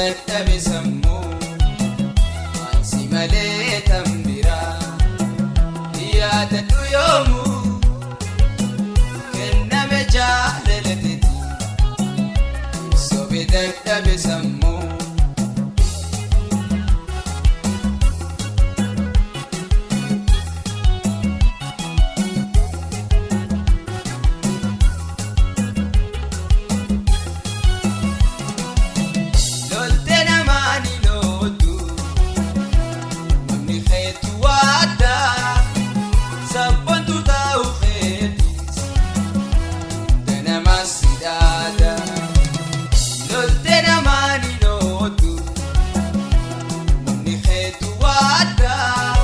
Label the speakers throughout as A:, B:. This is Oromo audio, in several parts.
A: Dadhabe sammuu ansi malee tan biraa yaadadhu yoomuu kenname jaalalateeti sobe dadhabe sammuu. Lolte namaan hin ooltu namni keetu waaddaa sabboontu taa'u keetis hunda namaa si dhaada. Lolte namaan hin ooltu namni keetu waaddaa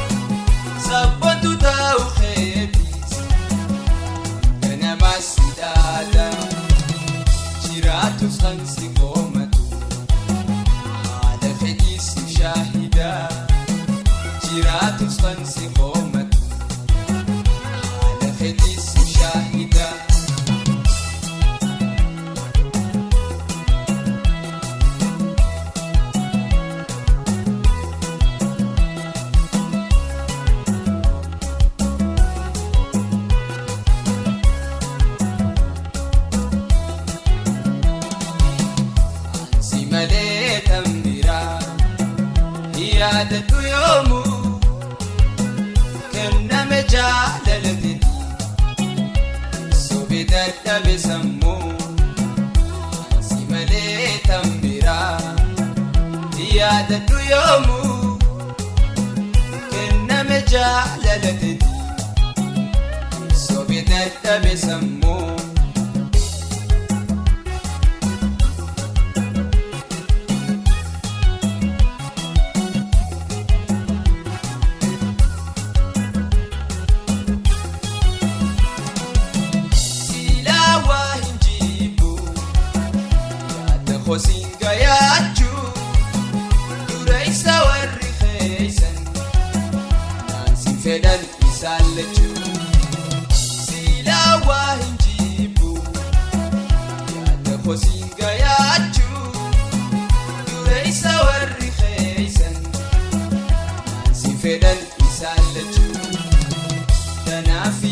A: sabboontu taa'u keetis hunda namaa si dhaada. Jiraatus kan si koomatu. Haala fedhii si shaahidaa jiraatus kan si koomatu haala fedhii si shaahidaa. Ansi malee tan biraa yaadadhu yoomuu kenname jaalalateeti sobe dadhabe sammuu ansi malee tan biraa yaadadhu yoomuu kenname jaalalateeti sobe dadhabe sammuu. Silaa waa hin jibbu yaada kosiin gayaachuu dura isa warri keeysan naansi fedhan isaan lachuu. Silaa waa hin jibbu yaada kosiin gayaachuu dura isa warri keeysan naansi fedhan isaan lachuu. Tanaaf